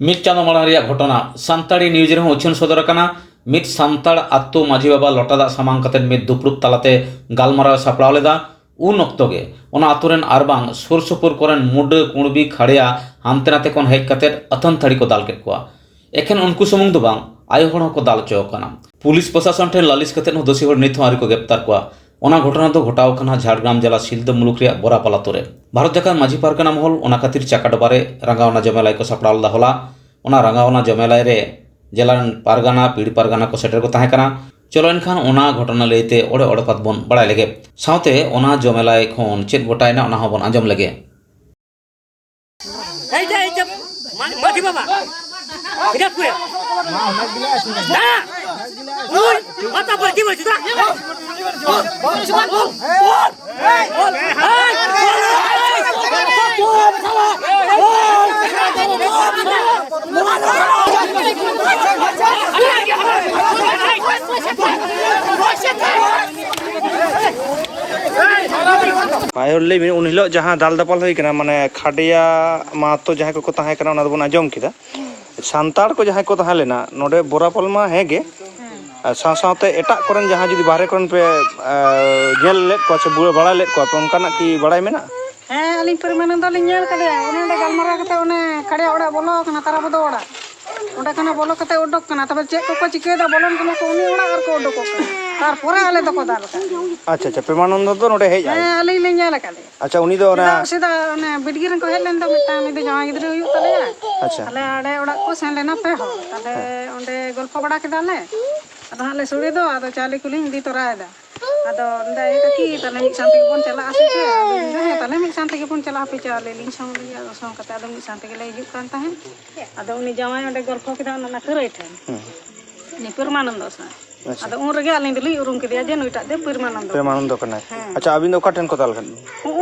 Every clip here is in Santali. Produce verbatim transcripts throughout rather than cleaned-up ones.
ᱢᱤᱫ ᱪᱟᱸᱫᱚ ᱢᱟᱲᱟᱝ ᱨᱮᱭᱟᱜ ᱜᱷᱚᱴᱚᱱᱟ ᱥᱟᱱᱛᱟᱲᱤ ᱱᱤᱭᱩᱡᱽ ᱨᱮᱦᱚᱸ ᱩᱪᱷᱟᱹᱱ ᱥᱚᱫᱚᱨ ᱟᱠᱟᱱᱟ᱾ ᱢᱤᱫ ᱥᱟᱱᱛᱟᱲ ᱟᱛᱳ ᱢᱟᱹᱡᱷᱤ ᱵᱟᱵᱟ ᱞᱚᱴᱟ ᱫᱟᱜ ᱥᱟᱢᱟᱝ ᱠᱟᱛᱮ ᱢᱤᱫ ᱫᱩᱯᱲᱩᱵ ᱛᱟᱞᱟᱛᱮ ᱜᱟᱞᱢᱟᱨᱟᱣ ᱮ ᱥᱟᱯᱲᱟᱣ ᱞᱮᱫᱟ᱾ ᱩᱱ ᱚᱠᱛᱚ ᱜᱮ ᱚᱱᱟ ᱟᱛᱳ ᱨᱮᱱ ᱟᱨᱵᱟᱝ ᱥᱩᱨ ᱥᱩᱯᱩᱨ ᱠᱚᱨᱮᱱ ᱢᱩᱰᱟᱹ, ᱠᱩᱬᱵᱤ, ᱠᱷᱟᱲᱭᱟ ᱦᱟᱱᱛᱮ ᱱᱟᱛᱮ ᱠᱷᱚᱱ ᱦᱮᱡ ᱠᱟᱛᱮ ᱟᱹᱛᱷᱟᱹᱱ ᱛᱷᱟᱹᱲᱤ ᱠᱚ ᱫᱟᱞ ᱠᱮᱫ ᱠᱚᱣᱟ᱾ ᱮᱠᱷᱮᱱ ᱩᱱᱠᱩ ᱥᱩᱢᱩᱝ ᱫᱚ ᱵᱟᱝ, ᱟᱭᱳ ᱦᱚᱲ ᱦᱚᱸᱠᱚ ᱫᱟᱞ ᱦᱚᱪᱚ ᱟᱠᱟᱱᱟ᱾ ᱯᱩᱞᱤᱥ ᱯᱨᱚᱥᱟᱥᱚᱱ ᱴᱷᱮᱱ ᱞᱟᱹᱞᱤᱥ ᱠᱟᱛᱮ ᱦᱚᱸ ᱫᱳᱥᱤ ᱦᱚᱲ ᱱᱤᱛ ᱦᱚᱸ ᱟᱹᱣᱨᱤ ᱠᱚ ᱜᱨᱮᱯᱛᱟᱨ ᱠᱚᱣᱟ᱾ ᱚᱱᱟ ᱜᱷᱚᱴᱚᱱᱟ ᱫᱚ ᱜᱷᱚᱴᱟᱣ ᱟᱠᱟᱱᱟ ᱡᱷᱟᱲᱜᱨᱟᱢ ᱡᱮᱞᱟ ᱥᱤᱞᱫᱟᱹ ᱢᱩᱞᱩᱠ ᱨᱮᱭᱟᱜ ᱵᱚᱨᱟᱯᱟᱞ ᱟᱛᱳ ᱨᱮ᱾ ᱵᱷᱟᱨᱚᱛ ᱡᱟᱠᱟᱛ ᱢᱟᱹᱡᱷᱤ ᱯᱟᱨᱜᱟᱱᱟ ᱢᱚᱦᱚᱞ ᱚᱱᱟ ᱠᱷᱟᱹᱛᱤᱨ ᱪᱟᱠᱟ ᱰᱚᱵᱟ ᱨᱮ ᱨᱟᱸᱜᱟᱣᱱᱟ ᱡᱚᱢᱮᱞᱟᱭ ᱠᱚ ᱥᱟᱯᱲᱟᱣ ᱞᱮᱫᱟ ᱦᱚᱞᱟ᱾ ᱚᱱᱟ ᱨᱟᱸᱜᱟᱣᱱᱟ ᱡᱚᱢᱮᱞᱟᱭ ᱨᱮ ᱡᱮᱞᱟ ᱨᱮᱱ ᱯᱟᱨᱜᱟᱱᱟ, ᱯᱤᱲ ᱯᱟᱨᱜᱟᱱᱟ ᱠᱚ ᱥᱮᱴᱮᱨ ᱠᱚ ᱛᱟᱦᱮᱸ ᱠᱟᱱᱟ᱾ ᱪᱚᱞᱚ ᱮᱱᱠᱷᱟᱱ ᱚᱱᱟ ᱜᱷᱚᱴᱚᱱᱟ ᱞᱟᱹᱭᱛᱮ ᱚᱲᱮ ᱚᱲᱮ ᱯᱟᱛ ᱵᱚᱱ ᱵᱟᱲᱟᱭ ᱞᱮᱜᱮ᱾ ᱥᱟᱶᱛᱮ ᱚᱱᱟ ᱡᱚᱢᱮᱞᱟᱭ ᱠᱷᱚᱱ ᱪᱮᱫ ᱜᱚᱴᱟᱭᱮᱱᱟ ᱚᱱᱟ ᱦᱚᱸᱵᱚᱱ ᱟᱸᱡᱚᱢ ᱞᱮᱜᱮ᱾ এই যে, এই যে, মা-, মাঝি বাবা। এটা কই? না। ওই, মাথা পড়ে কি বলছিস তোরা? ᱟᱭᱳ, ᱞᱟᱹᱭ ᱢᱮ, ᱩᱱ ᱦᱤᱞᱳᱜ ᱡᱟᱦᱟᱸ ᱫᱟᱞ ᱫᱟᱯᱟᱞ ᱦᱩᱭ ᱠᱟᱱᱟ, ᱢᱟᱱᱮ, ᱠᱷᱟᱰᱭᱟ ᱢᱟᱦᱟᱛᱚ ᱡᱟᱦᱟᱸᱭ ᱠᱚᱠᱚ ᱛᱟᱦᱮᱸ ᱠᱟᱱᱟ, ᱚᱱᱟ ᱫᱚᱵᱚᱱ ᱟᱸᱡᱚᱢ ᱠᱮᱫᱟ᱾ ᱥᱟᱱᱛᱟᱲ ᱠᱚ ᱡᱟᱦᱟᱸᱭ ᱠᱚ ᱛᱟᱦᱮᱸ ᱞᱮᱱᱟ ᱱᱚᱰᱮ ᱵᱳᱨᱟᱯᱟᱞ ᱢᱟ ᱦᱮᱸ ᱜᱮ, ᱦᱮᱸ᱾ ᱟᱨ ᱥᱟᱶ ᱥᱟᱶᱛᱮ ᱮᱴᱟᱜ ᱠᱚᱨᱮᱱ ᱡᱟᱦᱟᱸᱭ ᱡᱩᱫᱤ ᱵᱟᱦᱨᱮ ᱠᱚᱨᱮᱱ ᱯᱮ, ᱟᱨ, ᱧᱮᱞ ᱞᱮᱫ ᱠᱚᱣᱟ ᱥᱮ ᱵᱩ-, ᱵᱟᱲᱟᱭ ᱞᱮᱫ ᱠᱚᱣᱟ ᱯᱮ, ᱚᱱᱠᱟᱱᱟᱜ ᱠᱤ ᱵᱟᱲᱟᱭ ᱢᱮᱱᱟᱜᱼᱟ? ᱦᱮᱸ, ᱟᱹᱞᱤᱧ ᱯᱚᱨᱤᱢᱟᱱᱚᱱᱫᱚ ᱞᱤᱧ ᱧᱮᱞ ᱠᱟᱫᱮᱭᱟ᱾ ᱚᱱᱮ ᱚᱸᱰᱮ ᱜᱟᱞᱢᱟᱨᱟᱣ ᱠᱟᱛᱮ ᱚᱱᱮ ᱠᱷᱟᱲᱭᱟ ᱚᱲᱟᱜ ᱵᱚᱞᱚ ᱟᱠᱟᱱᱟ, ᱛᱟᱨᱟ ᱵᱚᱫᱚ ᱚᱲᱟᱜ᱾ ᱚᱸᱰᱮ ᱠᱷᱚᱱᱟᱜ ᱵᱚᱞᱚ ᱠᱟᱛᱮ ᱩᱰᱩᱠ ᱠᱟᱱᱟ᱾ ᱛᱚᱵᱮ ᱪᱮᱫ ᱠᱚᱠᱚ ᱪᱤᱠᱟᱹᱭᱮᱫᱟ, ᱵᱚᱞᱚᱱ ᱠᱟᱱᱟ ᱠᱚ ᱩᱱᱤ ᱚᱲᱟᱜ ᱟᱨ ᱠᱚ ᱩᱰᱩᱠᱚᱜ ᱠᱟᱱᱟ᱾ ᱛᱟᱨᱯᱚᱨᱮ ᱟᱞᱮ ᱫᱚᱠᱚ ᱫᱟᱞ ᱠᱟᱱᱟ᱾ ᱟᱪᱪᱷᱟ, ᱟᱪᱪᱷᱟ, ᱯᱨᱮᱢᱟᱱᱚᱱᱫᱚ ᱫᱚ ᱱᱚᱰᱮ ᱦᱮᱡ ᱟᱭ? ᱦᱮᱸ, ᱟᱹᱞᱤᱧ ᱞᱤᱧ ᱧᱮᱞ ᱟᱠᱟᱫᱮᱭᱟ᱾ ᱟᱪᱪᱷᱟ, ᱩᱱᱤ ᱫᱚ ᱚᱱᱟ ᱪᱮᱫᱟᱜ ᱥᱮᱫᱟᱜ ᱚᱱᱮ ᱵᱤᱰᱜᱤ ᱨᱮᱱ ᱠᱚ ᱦᱮᱡ ᱞᱮᱱ ᱫᱚ, ᱢᱤᱫᱴᱟᱝ ᱩᱱᱤ ᱫᱚ ᱡᱟᱶᱟᱭ ᱜᱤᱫᱽᱨᱟᱹ ᱦᱩᱭᱩᱜ ᱛᱟᱞᱮᱭᱟ᱾ ᱟᱪᱪᱷᱟ᱾ ᱟᱞᱮ ᱟᱲᱮ ᱚᱲᱟᱜ ᱠᱚ ᱥᱮᱱ ᱞᱮᱱᱟ ᱯᱮ ᱦᱚᱲ, ᱛᱟᱦᱞᱮ ᱦᱮᱸ᱾ ᱚᱸᱰᱮ ᱜᱚᱞᱯᱷᱚ ᱵᱟᱲᱟ ᱠᱮᱫᱟᱞᱮ᱾ ᱟᱫᱚ ᱦᱟᱸᱜ ᱞᱮ ᱥᱚᱲᱮ ᱫᱚ, ᱟᱫᱚ ᱪᱟᱣᱞᱮ ᱠᱚᱞᱤᱧ ᱤᱫᱤ ᱛᱚᱨᱟᱭᱮᱫᱟ᱾ ᱟᱫᱚ ᱢᱮᱱᱫᱟᱭ, "ᱮ ᱠᱟᱠᱤ, ᱛᱟᱦᱞᱮ ᱢᱤᱫ ᱥᱟᱶ ᱛᱮᱜᱮ ᱵᱚᱱ ᱪᱟᱞᱟᱜᱼᱟ ᱥᱮ ᱪᱮᱫ?" ᱟᱫᱚᱧ ᱢᱮᱱᱫᱟ, "ᱦᱮᱸ, ᱛᱟᱦᱞᱮ ᱢᱤᱫ ᱥᱟᱶ ᱛᱮᱜᱮ ᱵᱚᱱ ᱪᱟᱞᱟᱜᱼᱟ, ᱦᱟᱯᱮ ᱪᱟᱣᱞᱮ ᱞᱤᱧ ᱥᱚᱝ ᱞᱮᱜᱮ᱾" ᱟᱫᱚ ᱥᱚᱝ ᱠᱟᱛᱮ ᱟᱫᱚ ᱢᱤᱫ ᱥᱟᱶ ᱛᱮᱜᱮ ᱞᱮ ᱦᱤᱡᱩᱜ ᱠᱟᱱ ᱛᱟᱦᱮᱸᱫ᱾ ᱟᱫᱚ ᱩᱱᱤ ᱡᱟᱶᱟᱭ ᱚᱸᱰᱮ ᱜᱚᱞᱯᱷᱚ ᱠᱮᱫᱟ ᱚᱱᱟ ᱠᱷᱟᱹᱨᱟᱹᱭ ᱴᱷᱮᱱ᱾ ᱦᱩᱸ᱾ ᱩᱱᱤ ᱯᱨᱮᱢᱟᱱᱚᱱᱫᱚ ᱥᱟᱶ᱾ ᱟᱪᱪᱷᱟ᱾ ᱟᱫᱚ ᱩᱱ ᱨᱮᱜᱮ ᱟᱹᱞᱤᱧ ᱫᱚᱞᱤᱧ ᱩᱨᱩᱢ ᱠᱮᱫᱮᱭᱟ ᱡᱮ ᱱᱩᱭᱴᱟᱜ ᱫᱚ ᱯᱨᱮᱢᱟᱱᱚᱱᱫᱚ ᱠᱟᱱᱟᱭ᱾ ᱯᱨᱮᱢᱟᱱᱚᱱᱫᱚ ᱠᱟᱱᱟᱭ᱾ ᱦᱮᱸ᱾ ᱟᱪᱪᱷᱟ, ᱟᱹᱵᱤᱱ ᱫᱚ ᱚᱠᱟ ᱴᱷᱮᱱ ᱠᱚ ᱫᱟᱞ ᱠᱟᱫ ᱵᱤᱱᱟ?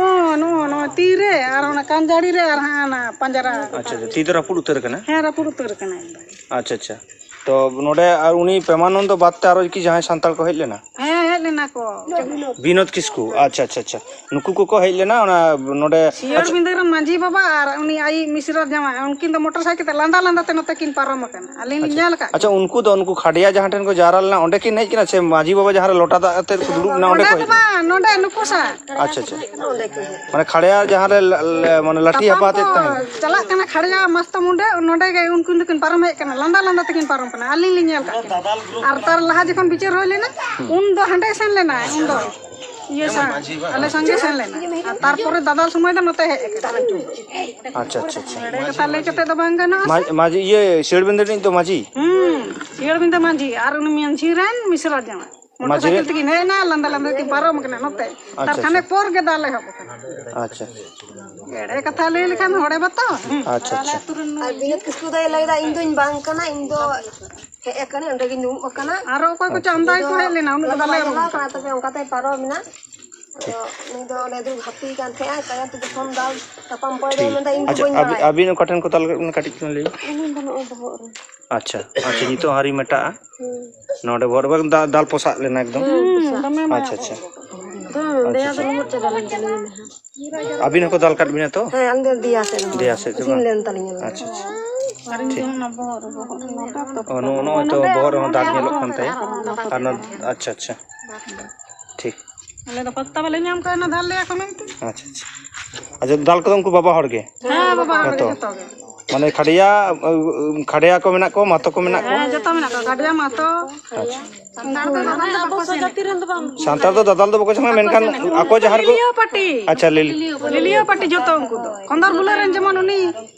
ᱱᱚᱜᱼᱚ ᱱᱚᱣᱟ ᱛᱤ ᱨᱮ ᱟᱨ ᱚᱱᱟ ᱠᱟᱱᱡᱟᱲᱤ ᱨᱮ ᱟᱨ ᱦᱟᱸᱜ ᱚᱱᱟ ᱯᱟᱸᱡᱽᱨᱟ ᱟᱪᱪᱷᱟ, ᱜᱚᱴᱟ ᱟᱪᱪᱷᱟ, ᱨᱮ᱾ ᱛᱤ ᱫᱚ ᱨᱟᱹᱯᱩᱫ ᱩᱛᱟᱹᱨ ᱟᱠᱟᱱᱟ? ᱦᱮᱸ, ᱨᱟᱹᱯᱩᱫ ᱩᱛᱟᱹᱨ ᱟᱠᱟᱱᱟ ᱮᱠᱫᱚᱢ᱾ ᱟᱪᱪᱷᱟ, ᱟᱪᱪᱷᱟ᱾ ᱛᱚ ᱱᱚᱰᱮ ᱟᱨ ᱩᱱᱤ ᱯᱨᱮᱢᱟᱱᱚᱱᱫᱚ ᱵᱟᱫ ᱛᱮ ᱟᱨᱚ ᱠᱤ ᱡᱟᱦᱟᱸᱭ ᱥᱟᱱᱛᱟᱲ ᱠᱚ ᱦᱮᱡ ᱞᱮᱱᱟ? ᱦᱮᱸ, ᱦᱮᱡ ᱞᱮᱱᱟ ᱠᱚ᱾ ᱵᱤᱱᱳᱫ ᱠᱤᱥᱠᱩ, ᱟᱪᱪᱷᱟ, ᱟᱪᱪᱷᱟ, ᱟᱪᱪᱷᱟ᱾ ᱱᱩᱠᱩ ᱠᱚᱠᱚ ᱦᱮᱡ ᱞᱮᱱᱟ ᱚᱱᱟ ᱱᱚᱰᱮ? ᱥᱤᱭᱟᱹᱲ ᱟᱪᱪᱷᱟ᱾ ᱵᱤᱸᱫᱟᱹ ᱨᱮᱱ ᱢᱟᱹᱡᱷᱤ ᱵᱟᱵᱟ ᱟᱨ ᱩᱱᱤ ᱟᱡᱤᱡ ᱢᱤᱥᱨᱟ ᱡᱟᱶᱟᱭ, ᱩᱱᱠᱤᱱ ᱫᱚ ᱢᱚᱴᱚᱨ ᱥᱟᱭᱠᱮᱞ ᱛᱮ ᱞᱟᱸᱫᱟ ᱞᱟᱸᱫᱟ ᱛᱮ ᱱᱚᱛᱮ ᱠᱤᱱ ᱯᱟᱨᱚᱢ ᱟᱠᱟᱱᱟ, ᱟᱹᱞᱤᱧ ᱞᱤᱧ ᱟᱪᱪᱷᱟ, ᱧᱮᱞ ᱟᱠᱟᱫ ᱟᱪᱪᱷᱟ, ᱠᱤᱱᱟ᱾ ᱩᱱᱠᱩ ᱫᱚ, ᱩᱱᱠᱩ ᱠᱷᱟᱰᱭᱟ ᱡᱟᱦᱟᱸ ᱴᱷᱮᱱ ᱠᱚ ᱡᱟᱣᱨᱟ ᱞᱮᱱᱟ, ᱚᱸᱰᱮ ᱠᱤᱱ ᱦᱮᱡ ᱠᱟᱱᱟ ᱥᱮ ᱢᱟᱹᱡᱷᱤ ᱵᱟᱵᱟ ᱡᱟᱦᱟᱸ ᱨᱮ ᱞᱚᱴᱟ ᱫᱟᱜ ᱠᱟᱛᱮ ᱠᱚ ᱫᱩᱲᱩᱵ ᱞᱮᱱᱟ, ᱚᱸᱰᱮ ᱱᱚᱰᱮ ᱠᱚ ᱫᱚ ᱦᱮᱡ ᱞᱮᱱᱟ? ᱵᱟᱝ, ᱱᱚᱰᱮ ᱱᱩᱠᱩ ᱥᱟᱨ᱾ ᱟᱪᱪᱷᱟ, ᱟᱪᱪᱷᱟ᱾ ᱢᱟᱱᱮ ᱠᱷᱟᱲᱭᱟ ᱡᱟᱦᱟᱸ ᱨᱮ ᱞᱟ-, ᱞᱟ-, ᱢᱟᱱᱮ ᱞᱟᱹᱴᱷᱤ ᱛᱟᱯᱟᱢ ᱦᱟᱯᱟ ᱟᱛᱮᱫ ᱠᱚ ᱛᱟᱦᱮᱸ ᱠᱟᱱᱟ᱾ ᱪᱟᱞᱟᱜ ᱠᱟᱱᱟ ᱠᱷᱟᱲᱭᱟ ᱢᱟᱥᱛᱟ ᱢᱩᱸᱰᱟᱹ, ᱱᱚᱰᱮ ᱜᱮ ᱩᱱᱠᱤᱱ ᱫᱚᱠᱤᱱ ᱯᱟᱨᱚᱢ ᱦᱮᱡ ᱠᱟᱱᱟ, ᱞᱟᱸᱫᱟ ᱞᱟᱸᱫᱟ ᱛᱮᱠᱤᱱ ᱯᱟᱨᱚᱢ ᱠᱟᱱᱟ, ᱟᱹᱞᱤᱧ ᱞᱤᱧ ᱧᱮᱞ ᱠᱟᱜ ᱠᱤᱱᱟ᱾ ᱟᱨ ᱛᱟᱨ ᱞᱟᱦᱟ ᱡᱚᱠᱷᱚᱱ ᱵᱤᱪᱟᱹᱨ ᱦᱩᱭ ᱞᱮᱱᱟ, ᱦᱩᱸ᱾ ᱩᱱ ᱫᱚ ᱦᱟᱸᱰᱮ ᱥᱮᱱ ᱞᱮᱱᱟᱭ, ᱩᱱ ᱫᱚ ᱤᱭᱟᱹ ᱥᱟᱶ, ᱟᱞᱮ ᱥᱟᱸᱜᱮ ᱥᱮᱱ ᱞᱮᱱᱟ᱾ ᱟᱨ ᱛᱟᱨᱯᱚᱨᱮ ᱫᱟᱫᱟᱞ ᱥᱚᱢᱚᱭ ᱫᱚ ᱱᱚᱛᱮ ᱦᱮᱡ ᱟᱠᱟᱱᱟ᱾ ᱟᱪᱪᱷᱟ, ᱟᱪᱪᱷᱟ, ᱟᱪᱪᱷᱟ᱾ ᱮᱲᱮ ᱠᱟᱛᱷᱟ ᱞᱟᱹᱭ ᱠᱟᱛᱮ ᱫᱚ ᱵᱟᱝ ᱜᱟᱱᱚᱜᱼᱟ ᱥᱮ᱾ ᱢᱟ-, ᱢᱟᱹᱡᱷᱤ ᱤᱭᱟᱹ ᱥᱤᱭᱟᱹᱲ ᱵᱤᱸᱫᱟᱹ ᱨᱤᱱᱤᱡ ᱫᱚ ᱢᱟᱹᱡᱷᱤ? ᱦᱩᱸ, ᱥᱤᱭᱟᱹᱲ ᱵᱤᱸᱫᱟᱹ ᱢᱟᱹᱡᱷᱤ ᱟᱨ ᱩᱱᱤ ᱢᱟᱹᱡᱷᱤ ᱨᱮᱱ ᱢᱤᱥᱨᱟ ᱡᱟᱶᱟᱭ᱾ ᱢᱚᱴᱚᱨ ᱢᱟᱹᱡᱷᱤ ᱥᱟᱭᱠᱮᱞ ᱨᱮᱱ? ᱛᱮᱠᱤᱱ ᱦᱮᱡ ᱮᱱᱟ, ᱞᱟᱸᱫᱟ ᱞᱟᱸᱫᱟ ᱛᱮᱠᱤᱱ ᱯᱟᱨᱚᱢ ᱟᱠᱟᱱᱟ ᱱᱚᱛᱮ᱾ ᱛᱟᱨ ᱟᱪᱪᱷᱟ, ᱠᱷᱟᱱᱮ ᱟᱪᱪᱷᱟ᱾ ᱯᱚᱨ ᱜᱮ ᱫᱟᱞ ᱮᱦᱚᱵ ᱟᱠᱟᱱᱟ᱾ ᱟᱪᱪᱷᱟ, ᱟᱪᱪᱷᱟ᱾ ᱮᱲᱮ ᱠᱟᱛᱷᱟ ᱞᱟᱹᱭ ᱞᱮᱠᱷᱟᱱ ᱦᱚᱲᱮ ᱵᱟᱛᱟᱣᱟ᱾ ᱦᱩᱸ᱾ ᱟᱪᱪᱷᱟ, ᱟᱪᱪᱷᱟ᱾ ᱟᱨ ᱵᱤᱱᱳᱫ ᱠᱤᱥᱠᱩ ᱫᱚᱭ ᱞᱟᱹᱭᱫᱟ, "ᱤᱧ ᱫᱚᱧ ᱵᱟᱝ ᱠᱟᱱᱟ, ᱤᱧ ᱫᱚ ᱦᱮᱡ ᱟᱠᱟᱱᱟᱹᱧ, ᱚᱸᱰᱮ ᱜᱤᱧ ᱫᱩᱲᱩᱵ ᱟᱠᱟᱱᱟ᱾" ᱟᱨᱚ ᱚᱠᱚᱭ ᱠᱚᱪᱚ ᱟᱪᱪᱷᱟ᱾ ᱟᱢᱫᱟ ᱜᱮᱠᱚ ᱦᱮᱡ ᱞᱮᱱᱟ, ᱩᱱᱟᱹᱜ ᱫᱚ ᱵᱟᱞᱮ ᱪᱟᱞᱟᱣ ᱠᱟᱱᱟ, ᱛᱚᱵᱮ ᱚᱱᱠᱟᱛᱮ ᱯᱟᱨᱚᱢ ᱮᱱᱟ᱾ ᱴᱷᱤᱠ᱾ ᱟᱫᱚ ᱩᱱᱤ ᱫᱚ ᱚᱸᱰᱮ ᱫᱩᱲᱩᱵ ᱦᱟᱹᱯᱤ ᱠᱟᱱ ᱛᱟᱦᱮᱸᱜᱼᱟ, ᱛᱟᱭᱚᱢ ᱛᱮ ᱡᱚᱠᱷᱚᱱ ᱫᱟᱞ ᱛᱟᱯᱟᱢ ᱠᱚᱭ ᱫᱚᱭ ᱴᱷᱤᱠ᱾ ᱢᱮᱱᱫᱟ, "ᱤᱧ ᱫᱚ ᱟᱪᱪᱷᱟ, ᱵᱟᱹᱧ ᱟᱹᱵᱤ-, ᱵᱟᱲᱟᱭᱟ᱾" ᱟᱹᱵᱤᱱ ᱚᱠᱟ ᱴᱷᱮᱱ ᱠᱚ ᱫᱟᱞ ᱠᱮᱫ ᱵᱤᱱᱟ ᱠᱟᱹᱴᱤᱡ ᱪᱩᱞᱩᱝ ᱞᱟᱹᱭ ᱵᱤᱱ? ᱤᱧ ᱫᱚ ᱱᱚᱜᱼᱚᱭ ᱵᱚᱦᱚᱜ ᱨᱮ᱾ ᱟᱪᱪᱷᱟ, ᱟᱪᱪᱷᱟ, ᱱᱤᱛᱚᱜ ᱦᱚᱸ ᱟᱹᱣᱨᱤ ᱢᱮᱴᱟᱜᱼᱟ᱾ ᱦᱩᱸ᱾ ᱱᱚᱰᱮ ᱵᱚᱦᱚᱜ ᱨᱮ ᱫᱟ-, ᱫᱟᱞ ᱯᱚᱥᱟᱜ ᱞᱮᱱᱟ ᱮᱠᱫᱚᱢ᱾ ᱦᱩᱸ, ᱯᱚᱥᱟᱜ᱾ ᱫᱚᱢᱮ ᱢᱟᱭᱟ ᱟᱪᱪᱷᱟ, ᱟᱪᱪᱷᱟ᱾ ᱵᱚᱦᱚᱜ ᱨᱮ᱾ ᱦᱩᱸ, ᱟᱪᱪᱷᱟ, ᱫᱮᱭᱟ ᱫᱚ ᱟᱪᱪᱷᱟ᱾ ᱞᱚᱦᱚᱫ ᱪᱟᱵᱟ ᱞᱮᱱ ᱛᱟᱹᱞᱤᱧᱟ ᱱᱟᱦᱟᱜ᱾ ᱟᱹᱵᱤᱱ ᱦᱚᱸᱠᱚ ᱫᱟᱞ ᱠᱟᱫ ᱵᱤᱱᱟ ᱛᱚ? ᱦᱮᱸ, ᱟᱹᱞᱤᱧ ᱫᱚ ᱫᱮᱭᱟ ᱥᱮᱫ ᱨᱮ᱾ ᱫᱮᱭᱟ ᱥᱮᱫ ᱨᱮ ᱤᱥᱤᱱ ᱵᱟᱝ? ᱞᱮᱱ ᱛᱟᱹᱞᱤᱧᱟ᱾ ᱟᱪᱪᱷᱟ, ᱟᱪᱪᱷᱟ᱾ ᱟᱨ ᱤᱧ ᱫᱚ ᱴᱷᱤᱠ᱾ ᱚᱱᱟ ᱵᱚᱦᱚᱜ ᱨᱮ, ᱵᱚᱦᱚᱜ ᱨᱮ ᱱᱚᱰᱮ ᱚ, ᱱᱚᱜᱼᱚ ᱱᱚᱜᱼᱚᱭ ᱛᱚ ᱱᱚᱰᱮ ᱵᱚᱦᱚᱜ ᱨᱮᱦᱚᱸ ᱫᱟᱜ ᱟᱨ ᱧᱮᱞᱚᱜ ᱠᱟᱱ ᱛᱟᱭᱟ᱾ ᱟᱨ ᱱᱚᱰᱮ ᱟᱨ ᱱᱚ-, ᱟᱪᱪᱷᱟ, ᱟᱪᱪᱷᱟ᱾ ᱴᱷᱤᱠ᱾ ᱟᱞᱮ ᱫᱚ ᱯᱟᱛᱛᱟ ᱵᱟᱞᱮ ᱧᱟᱢ ᱠᱟᱣᱱᱟ, ᱫᱟᱞ ᱞᱮᱭᱟ ᱠᱚ ᱢᱮᱱᱛᱮ᱾ ᱟᱪᱪᱷᱟ, ᱟᱪᱪᱷᱟ᱾ ᱟᱪᱪᱷᱟ, ᱫᱟᱞ ᱠᱚᱫᱚ ᱩᱱᱠᱩ ᱵᱟᱵᱟ ᱦᱚᱲ ᱜᱮ? ᱦᱮᱸ, ᱵᱟᱵᱟ ᱦᱚᱲ ᱜᱮ ᱦᱮᱸᱛᱚ? ᱡᱚᱛᱚ ᱜᱮ᱾ ᱢᱟᱱᱮ ᱠᱷᱟᱰᱭᱟ, ᱠᱷᱟᱰᱭᱟ ᱠᱚ ᱢᱮᱱᱟᱜ ᱠᱚᱣᱟ, ᱢᱟᱛᱚ ᱠᱚ ᱢᱮᱱᱟᱜ ᱠᱚᱣᱟ? ᱦᱮᱸ, ᱡᱚᱛᱚ ᱢᱮᱱᱟᱜ ᱠᱚᱣᱟ, ᱠᱷᱟᱰᱭᱟ, ᱢᱟᱛᱚ᱾ ᱟᱪᱪᱷᱟ᱾ ᱥᱟᱱᱛᱟᱲ ᱫᱚ ᱫᱟᱫᱟᱞ ᱫᱚ ᱵᱟᱠᱚ ᱥᱮᱱᱟ᱾ ᱥᱟᱱᱛᱟᱲ ᱫᱚ ᱫᱟᱫᱟᱞ ᱫᱚ ᱵᱟᱠᱚ ᱪᱟᱞᱟᱜᱼᱟ, ᱢᱮᱱᱠᱷᱟᱱ ᱵᱟᱠᱚ ᱥᱮᱱᱟ᱾ ᱟᱠᱚ ᱡᱟᱦᱟᱸ ᱨᱮᱠᱚ ᱞᱤᱞᱤᱭᱟᱹ ᱯᱟᱹᱴᱤ᱾ ᱟᱪᱪᱷᱟ, ᱞᱤᱞᱤ-, ᱞᱤᱞᱤᱭᱟᱹ ᱯᱟᱹᱴᱤ ᱡᱚᱛᱚ ᱩᱱᱠᱩ ᱫᱚ᱾ ᱠᱚᱸᱫᱚᱨ ᱵᱩᱞᱟᱹ ᱨᱮᱱ ᱡᱮᱢᱚᱱ ᱩᱱᱤ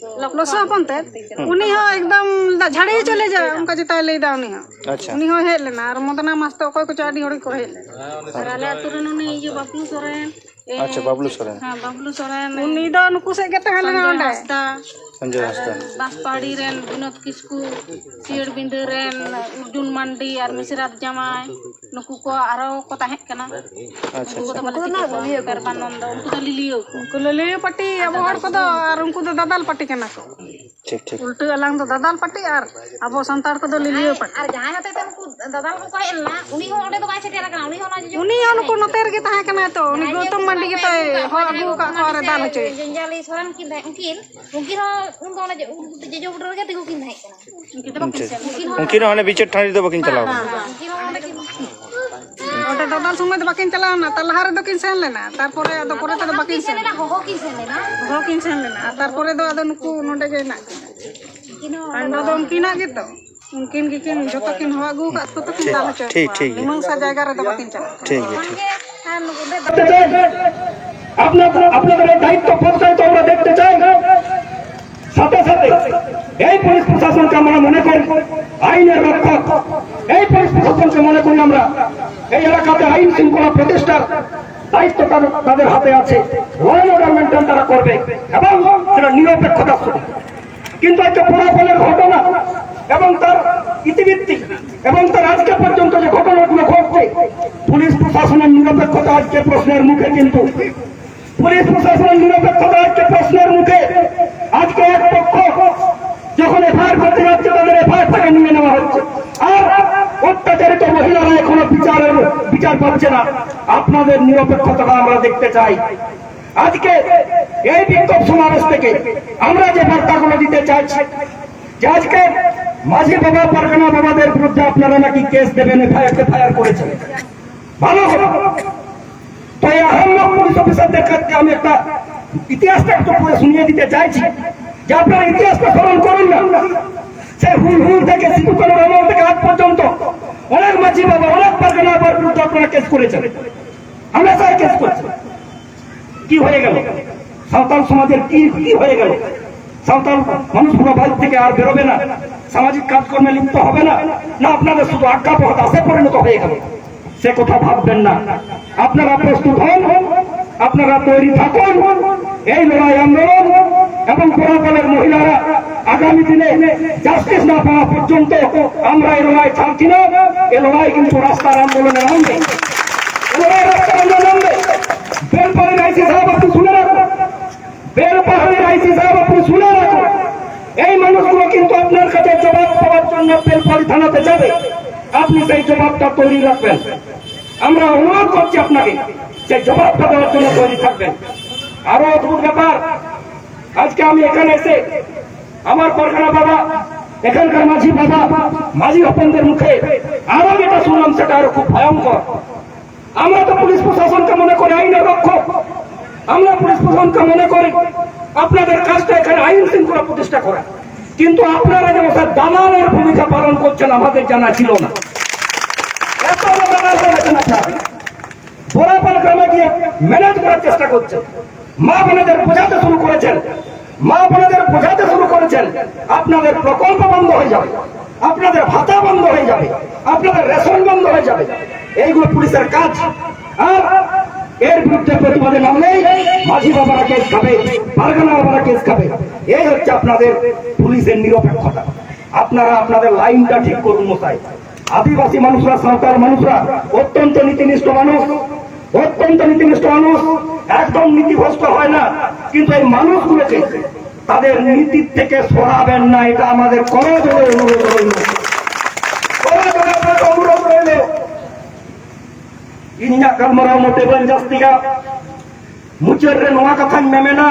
ᱞᱚᱥᱚ ᱦᱚᱯᱚᱱ ᱛᱮ, ᱦᱩᱸ᱾ ᱩᱱᱤ ᱦᱚᱸ ᱮᱠᱫᱚᱢ ᱫᱟ-, ᱡᱷᱟᱲᱮ ᱪᱚᱞᱮ ᱡᱟ, ᱚᱱᱠᱟ ᱪᱮᱛᱟᱭ ᱞᱟᱹᱭᱫᱟ ᱩᱱᱤ ᱦᱚᱸ᱾ ᱟᱪᱪᱷᱟ᱾ ᱩᱱᱤ ᱦᱚᱸ ᱦᱮᱡ ᱞᱮᱱᱟ, ᱟᱨ ᱢᱚᱫᱱᱟ ᱢᱟᱥᱛᱚ ᱚᱠᱚᱭ ᱠᱚᱪᱚ ᱟᱹᱰᱤ ᱦᱚᱲ ᱜᱮᱠᱚ ᱦᱮᱡ ᱞᱮᱱᱟ᱾ ᱟᱨ ᱟᱞᱮ ᱟᱹᱛᱩ ᱨᱮᱱ ᱩᱱᱤ ᱤᱭᱟᱹ ᱵᱟᱹᱵᱞᱩ ᱥᱚᱨᱮᱱ, ᱮ, ᱟᱪᱪᱷᱟ, ᱵᱟᱵᱞᱩ ᱥᱚᱨᱮᱱ᱾ ᱦᱮᱸ, ᱵᱟᱵᱞᱩ ᱥᱚᱨᱮᱱ, ᱩᱱᱤ ᱫᱚ ᱱᱩᱠᱩ ᱥᱮᱫ ᱜᱮ ᱛᱟᱦᱮᱸ ᱞᱮᱱᱟ ᱥᱚᱧᱡᱚᱭ ᱚᱸᱰᱮ᱾ ᱦᱟᱸᱥᱫᱟ, ᱥᱚᱧᱡᱚᱭ ᱦᱟᱸᱥᱫᱟ᱾ ᱵᱟᱸᱥᱯᱟᱦᱟᱲᱤ ᱨᱮᱱ ᱵᱤᱱᱳᱫ ᱠᱤᱥᱠᱩ, ᱥᱤᱭᱟᱹᱲ ᱵᱤᱸᱫᱟᱹ ᱨᱮᱱ ᱚᱨᱡᱩᱱ ᱢᱟᱱᱰᱤ ᱟᱨ ᱢᱤᱥᱨᱟᱛ ᱡᱟᱶᱟᱭ, ᱱᱩᱠᱩ ᱠᱚ ᱟᱨᱚ ᱠᱚ ᱛᱟᱦᱮᱸ ᱠᱟᱱᱟ᱾ ᱟᱪᱪᱷᱟ, ᱩᱱᱠᱩ ᱠᱚᱫᱚ ᱟᱪᱪᱷᱟ᱾ ᱵᱟᱞᱮ ᱴᱷᱤᱠᱟᱹ ᱠᱚᱣᱟ, ᱯᱮᱨᱵᱟᱱᱚᱱᱫᱚ, ᱩᱱᱠᱩ ᱫᱚ ᱞᱤᱞᱤᱭᱟᱹ ᱠᱚ᱾ ᱩᱱᱠᱩ ᱞᱟᱹᱞᱟᱹᱭ ᱯᱟᱹᱴᱤ ᱟᱵᱚ ᱦᱚᱲ ᱠᱚᱫᱚ, ᱟᱨ ᱩᱱᱠᱩ ᱫᱚ ᱫᱟᱫᱟᱞ ᱯᱟᱹᱴᱤ ᱠᱟᱱᱟ ᱠᱚ᱾ ᱴᱷᱤᱠ, ᱴᱷᱤᱠ᱾ ᱩᱞᱴᱟᱹ ᱟᱞᱟᱝ ᱫᱚ ᱫᱟᱫᱟᱞ ᱯᱟᱹᱴᱤ ᱟᱨ ᱟᱵᱚ ᱥᱟᱱᱛᱟᱲ ᱠᱚᱫᱚ ᱞᱤᱞᱤᱭᱟᱹ ᱯᱟᱹᱴᱤ᱾ ᱟᱨ ᱡᱟᱦᱟᱸᱭ ᱦᱚᱛᱮᱡ ᱛᱮ ᱩᱱᱠᱩ ᱫᱟᱫᱟᱞ ᱠᱚᱠᱚ ᱦᱮᱡ ᱞᱮᱱᱟ, ᱩᱱᱤ ᱦᱚᱸ ᱚᱸᱰᱮ ᱫᱚ ᱵᱟᱭ ᱥᱮᱴᱮᱨ ᱟᱠᱟᱱᱟ, ᱩᱱᱤ ᱦᱚᱸ ᱚᱱᱟ ᱡᱚᱡᱚ ᱩᱱᱤ ᱦᱚᱸ ᱱᱩᱠᱩ ᱱᱚᱛᱮ ᱨᱮᱜᱮ ᱛᱟᱦᱮᱸ ᱠᱟᱱᱟᱭ ᱛᱚ, ᱩᱱᱤ ᱡᱟᱦᱟᱸᱭ ᱡᱮ ᱜᱳᱛᱚᱢ ᱢᱟᱱᱰᱤ ᱜᱮᱛᱚᱭ ᱦᱚᱦᱚ ᱟᱹᱜᱩ ᱟᱠᱟᱫ ᱠᱚᱣᱟ ᱟᱨᱮ ᱫᱟᱞ ᱦᱚᱪᱚᱭᱮᱫ ᱠᱚᱣᱟ᱾ ᱡᱚᱧᱡᱟᱞᱤ ᱥᱚᱨᱮᱱ ᱠᱤᱱ ᱛᱟᱦᱮᱸ, ᱩᱱᱠᱤᱱ, ᱩᱱᱠᱤᱱ ᱦᱚᱸ ᱩᱱ ᱫᱚ ᱚᱱᱟ ᱡᱚ-, ᱩᱱᱠᱩ ᱡᱚᱡᱚ ᱵᱩᱴᱟᱹ ᱨᱮᱜᱮ ᱛᱤᱸᱜᱩ ᱠᱤᱱ ᱛᱟᱦᱮᱸ ᱠᱟᱱᱟ᱾ ᱩᱱᱠᱤᱱ ᱫᱚ ᱵᱟᱹᱠᱤᱱ ᱟᱪᱪᱷᱟ᱾ ᱥᱮᱱ ᱞᱮᱱᱟ᱾ ᱩᱱᱠᱤᱱ ᱦᱚᱸ ᱦᱟᱱᱮ ᱵᱤᱪᱟᱹᱨ ᱴᱟᱺᱰᱤ ᱫᱚ ᱵᱟᱹᱠᱤᱱ ᱪᱟᱞᱟᱣ ᱠᱟᱱᱟ᱾ ᱦᱮᱸ, ᱦᱮᱸ᱾ ᱩᱱᱠᱤᱱ ᱦᱚᱸ ᱚᱸᱰᱮ ᱠᱤᱱ ᱱᱚᱰᱮ ᱫᱟᱫᱟᱞ ᱥᱚᱢᱚᱭ ᱫᱚ ᱵᱟᱹᱠᱤᱱ ᱪᱟᱞᱟᱣ ᱞᱮᱱᱟ, ᱛᱟᱨ ᱞᱟᱦᱟ ᱨᱮᱫᱚ ᱠᱤᱱ ᱥᱮᱱ ᱞᱮᱱᱟ, ᱛᱟᱨᱯᱚᱨᱮ ᱟᱫᱚ ᱯᱚᱨᱮ ᱛᱮᱫᱚ ᱵᱟᱹᱠᱤᱱ ᱥᱮᱱ ᱞᱮᱱᱟ᱾ ᱦᱚᱦᱚ ᱠᱤᱱ ᱥᱮᱱ ᱞᱮᱱᱟ᱾ ᱦᱚᱦᱚ ᱠᱤᱱ ᱥᱮᱱ ᱞᱮᱱᱟ, ᱟᱨ ᱛᱟᱨᱯᱚᱨᱮ ᱫᱚ ᱟᱫᱚ ᱱᱩᱠᱩ ᱱᱚᱰᱮ ᱜᱮ ᱦᱮᱱᱟᱜ ᱠᱤᱱᱟ᱾ ᱩᱱᱠᱤᱱ ᱦᱚᱸ ᱠᱟᱱᱰᱚ ᱫᱚ ᱩᱱᱠᱤᱱᱟᱜ ᱜᱮᱛᱚ, ᱩᱱᱠᱤᱱ ᱜᱮᱠᱤᱱ ᱡᱚᱛᱚ ᱠᱤᱱ ᱦᱚᱦᱚ ᱟᱹᱜᱩ ᱟᱠᱟᱫ ᱠᱚ ᱛᱟᱹᱠᱤᱱ ᱫᱟᱞ ᱦᱚᱪᱚᱭᱮᱫ ᱴᱷᱤᱠ, ᱠᱚᱣᱟ᱾ ᱴᱷᱤᱠ ᱜᱮᱭᱟ᱾ ᱢᱤᱢᱟᱝᱥᱟ ᱡᱟᱭᱜᱟ ᱨᱮᱫᱚ ᱵᱟᱹᱠᱤᱱ ᱪᱟᱞᱟᱜ ᱠᱟᱱᱟ᱾ ᱴᱷᱤᱠ ᱜᱮᱭᱟ, ᱴᱷᱤᱠ᱾ ᱟᱨ ᱱᱩᱠᱩ ᱫᱚ আপনার, আপনাদের এই দায়িত্ব পঞ্চায়েত আমরা দেখতে চাই। সাথে সাথে এই পুলিশ প্রশাসনকে আমরা মনে করি আইনের রক্ষক, এই পুলিশ প্রশাসনকে মনে করি আমরা এই এলাকাতে আইন শৃঙ্খলা প্রতিষ্ঠার দায়িত্ব তাদের, তাদের হাতে আছে। ল অ্যান্ড অর্ডার মেনটেন তারা করবে এবং সেটা নিরপেক্ষতার সাথে। কিন্তু আজকে পোড়াপালের ঘটনা এবং তার ইতিবৃত্তি এবং তার আজকে পর্যন্ত যে ঘটনাগুলো ঘটছে, পুলিশ প্রশাসনের নিরপেক্ষতা আজকে প্রশ্নের মুখে। কিন্তু পুলিশ প্রশাসনের নিরপেক্ষতা আজকে প্রশ্নের মুখে। আজকে এক পক্ষ যখন এফআইআর করতে যাচ্ছে, তাদের এফআইআর থেকে নিয়ে নেওয়া হচ্ছে, আর অত্যাচারিত মহিলারা এখনো বিচারের, বিচার পাচ্ছে না। আপনাদের নিরপেক্ষতাটা আমরা দেখতে চাই। আজকে এই বিক্ষোভ সমাবেশ থেকে আমরা যে বার্তাগুলো দিতে চাইছি যে আজকে মাঝি বাবা, পারগানা বাবাদের বিরুদ্ধে আপনারা নাকি কেস দেবেন, এফআইআর, এফআইআর করেছেন, ভালো হবে। তো এই আহম্মক পুলিশ অফিসারদের কাছে আমি একটা ইতিহাসটা একটু পড়ে শুনিয়ে দিতে চাইছি যে আপনারা ইতিহাসটা স্মরণ করুন না। সে হুল হুল থেকে, সিধু কানুর আমল থেকে আজ পর্যন্ত অনেক মাঝি বাবা, অনেক পারগানা বাবার বিরুদ্ধে আপনারা কেস করেছেন, হামেশাই কেস করছেন। কি হয়ে গেল? সাঁওতাল সমাজের কি, কি হয়ে গেল? সাঁওতাল মানুষগুলো বাড়ি থেকে আর বেরোবে না, সামাজিক কাজকর্মে লিপ্ত হবে না, না আপনাদের শুধু আজ্ঞাবহ দাসে পরিণত হয়ে গেল? সে কথা ভাববেন না। আপনারা প্রস্তুত হন, আপনারা তৈরি থাকুন। এই লড়াই আন্দোলন এবং পোড়াপালের মহিলারা আগামী দিনে জাস্টিস না পাওয়া পর্যন্ত আমরা এই লড়াই ছাড়ছি না। এই লড়াই কিন্তু রাস্তার আন্দোলনে নামবে, এই লড়াই রাস্তার আন্দোলনে নামবে। বেলপাহাড়ির আইসি সাহেব, আপনি শুনে রাখুন, বেলপাহাড়ির আইসি সাহেব, আপনি শুনে রাখুন, এই মানুষগুলো কিন্তু আপনার কাছে জবাব পাওয়ার জন্য বেলপাহাড়ি থানাতে যাবে। আপনি সেই জবাবটা তৈরি রাখবেন। আমরা অনুরোধ করছি আপনাকে যে জবাবটা দেওয়ার জন্য তৈরি থাকবেন। আরো অদ্ভুত ব্যাপার, আজকে আমি এখানে এসে আমার পারগানা বাবা, এখানকার মাঝি বাবা, মাঝি হপনদের মুখে আরো যেটা শুনলাম, সেটা আরো খুব ভয়ঙ্কর। আমরা তো পুলিশ প্রশাসনকে মনে করি আইনের রক্ষক, আমরা পুলিশ প্রশাসনকে মনে করি আপনাদের কাজটা এখানে আইন শৃঙ্খলা প্রতিষ্ঠা করা, কিন্তু আপনারা যে একটা দালালের ভূমিকা পালন করছেন আমাদের জানা ছিল না। এত বড় দালাল হয়ে গেছেন আপনারা। বড়াপাল গ্রামে গিয়ে ম্যানেজ করার চেষ্টা করছেন, মা বোনেদের বোঝাতে শুরু করেছেন, মা বোনেদের বোঝাতে শুরু করেছেন, আপনাদের প্রকল্প বন্ধ হয়ে যাবে, আপনাদের ভাতা বন্ধ হয়ে যাবে, আপনাদের রেশন বন্ধ হয়ে যাবে। এইগুলো পুলিশের কাজ। আর এর বিরুদ্ধে প্রতিবাদে নামলেই মাঝি বাবারা কেস খাবে, পারগানা বাবারা কেস খাবে। এই হচ্ছে আপনাদের পুলিশের নিরপেক্ষতা। আপনারা আপনাদের লাইনটা ঠিক করুন মশাই। আদিবাসী মানুষরা, সাঁওতাল মানুষরা অত্যন্ত নীতিনিষ্ঠ মানুষ, অত্যন্ত নীতিনিষ্ঠ মানুষ, একদম নীতিভ্রষ্ট হয় না। কিন্তু এই মানুষগুলোকে তাদের নীতির থেকে সরাবেন না, এটা আমাদের করজোড়ে অনুরোধ রইল, করজোড়ে আপনাকে অনুরোধ রইল। ᱤᱧᱟᱹᱜ ᱜᱟᱞᱢᱟᱨᱟᱣ ᱢᱚᱴᱮ ᱵᱟᱹᱧ ᱡᱟᱹᱥᱛᱤᱭᱟ᱾ ᱢᱩᱪᱟᱹᱫ ᱨᱮ ᱱᱚᱣᱟ ᱠᱟᱛᱷᱟᱧ ᱢᱮᱢᱮᱱᱟ,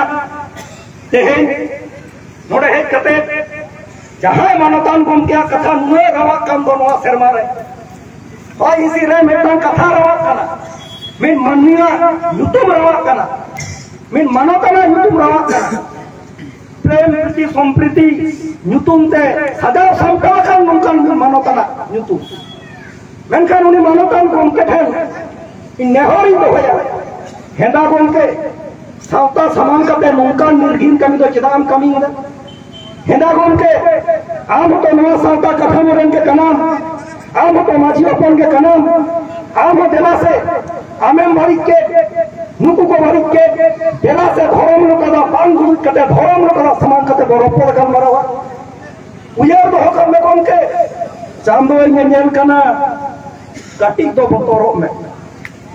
ᱛᱮᱦᱮᱧ ᱱᱚᱰᱮ ᱦᱮᱡ ᱠᱟᱛᱮ ᱡᱟᱦᱟᱸᱭ ᱢᱟᱱᱚᱛᱟᱱ ᱜᱚᱢᱠᱮᱭᱟᱜ ᱠᱟᱛᱷᱟ ᱱᱩᱱᱟᱹᱜ ᱨᱟᱣᱟᱜ ᱠᱟᱱ ᱫᱚ ᱱᱚᱣᱟ ᱥᱮᱨᱢᱟ ᱨᱮ, ᱦᱚᱭ ᱦᱤᱸᱥᱤᱫ ᱨᱮ ᱢᱤᱫᱴᱟᱝ ᱠᱟᱛᱷᱟ ᱨᱟᱣᱟᱜ ᱠᱟᱱᱟ, ᱢᱤᱫ ᱢᱟᱹᱱᱢᱤᱭᱟᱜ ᱧᱩᱛᱩᱢ ᱨᱟᱣᱟᱜ ᱠᱟᱱᱟ, ᱢᱤᱫ ᱢᱟᱱᱚᱛᱟᱱᱟᱜ ᱧᱩᱛᱩᱢ ᱨᱟᱣᱟᱜ ᱠᱟᱱᱟ᱾ ᱯᱨᱮᱢ ᱯᱨᱤᱛᱤ ᱥᱚᱢᱯᱨᱤᱛᱤ ᱧᱩᱛᱩᱢ ᱛᱮ ᱥᱟᱡᱟᱣ ᱥᱟᱢᱴᱟᱣ ᱟᱠᱟᱱ ᱱᱚᱝᱠᱟᱱ ᱢᱤᱫ ᱢᱟᱱᱚᱛᱟᱱᱟᱜ ᱧᱩᱛᱩᱢ᱾ ᱢᱮᱱᱠᱷᱟᱱ ᱩᱱᱤ ᱢᱟᱱᱚᱛᱟᱱ ᱜᱚᱢᱠᱮ ᱴᱷᱮᱱ ᱤᱧ ᱱᱮᱦᱚᱨᱤᱧ ᱫᱚᱦᱚᱭᱟ, ᱦᱮᱸᱫᱟ ᱜᱚᱢᱠᱮ, ᱥᱟᱶᱛᱟ ᱥᱟᱢᱟᱝ ᱠᱟᱛᱮ ᱱᱚᱝᱠᱟᱱ ᱱᱤᱨᱜᱷᱤᱱ ᱠᱟᱹᱢᱤ ᱫᱚ ᱪᱮᱫᱟᱜ ᱮᱢ ᱠᱟᱹᱢᱤᱭᱮᱫᱟ? ᱦᱮᱸᱫᱟ ᱜᱚᱢᱠᱮ, ᱟᱢ ᱦᱚᱸᱛᱚ ᱱᱚᱣᱟ ᱥᱟᱶᱛᱟ ᱠᱟᱴᱷᱟᱢᱳ ᱨᱮᱱ ᱜᱮ ᱠᱟᱱᱟᱢ, ᱟᱢ ᱦᱚᱸᱛᱚ ᱢᱟᱹᱡᱷᱤ ᱦᱚᱯᱚᱱ ᱜᱮ ᱠᱟᱱᱟᱢ, ᱟᱢ ᱦᱚᱸ ᱫᱮᱞᱟ ᱥᱮ, ᱟᱢᱮᱢ ᱵᱟᱹᱲᱤᱡ ᱠᱮᱫ, ᱱᱩᱠᱩ ᱠᱚ ᱵᱟᱹᱲᱤᱡ ᱠᱮᱫ, ᱫᱮᱞᱟ ᱥᱮ ᱫᱷᱚᱨᱚᱢ ᱞᱳᱠᱟᱫᱟ ᱵᱟᱝ ᱜᱩᱡᱩᱡ ᱠᱟᱛᱮ ᱫᱷᱚᱨᱚᱢ ᱞᱳᱠᱟᱫᱟ ᱥᱟᱢᱟᱝ ᱠᱟᱛᱮ ᱵᱚ ᱨᱚᱯᱚᱲ ᱜᱟᱞᱢᱟᱨᱟᱣᱟ᱾ ᱩᱭᱦᱟᱹᱨ ᱫᱚᱦᱚ ᱠᱟᱜ ᱢᱮ ᱜᱚᱢᱠᱮ, ᱪᱟᱸᱫᱳᱭ ᱧᱮᱧᱮᱞ ᱠᱟᱱᱟ, ᱠᱟᱹᱴᱤᱡ ᱫᱚ ᱵᱚᱛᱚᱨᱚᱜ ᱢᱮ᱾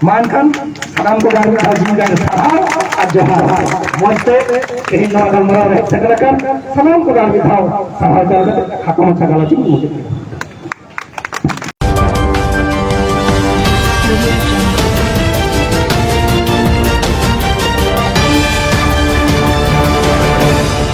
ᱢᱟ ᱮᱱᱠᱷᱟᱱ ᱥᱟᱱᱟᱢ ᱠᱚ ᱟᱨ ᱢᱤᱫ ᱫᱷᱟᱣ ᱡᱤᱣᱤ ᱡᱟᱝ ᱥᱟᱨᱦᱟᱣ ᱟᱨ ᱡᱚᱦᱟᱨ᱾ ᱢᱚᱡᱽ ᱛᱮ ᱛᱮᱦᱮᱧ ᱱᱚᱣᱟ ᱜᱟᱞᱢᱟᱨᱟᱣ ᱨᱮ ᱦᱮᱡ ᱥᱮᱴᱮᱨ ᱟᱠᱟᱱ ᱥᱟᱱᱟᱢ ᱠᱚ ᱟᱨ ᱢᱤᱫ ᱫᱷᱟᱣ ᱥᱟᱨᱦᱟᱣ ᱪᱟᱞ ᱠᱟᱛᱮ ᱠᱷᱟᱴᱚ ᱢᱟᱪᱷᱟ ᱜᱟᱞᱚᱪ ᱤᱧ ᱢᱩᱪᱟᱹᱫ ᱠᱮᱫᱟ᱾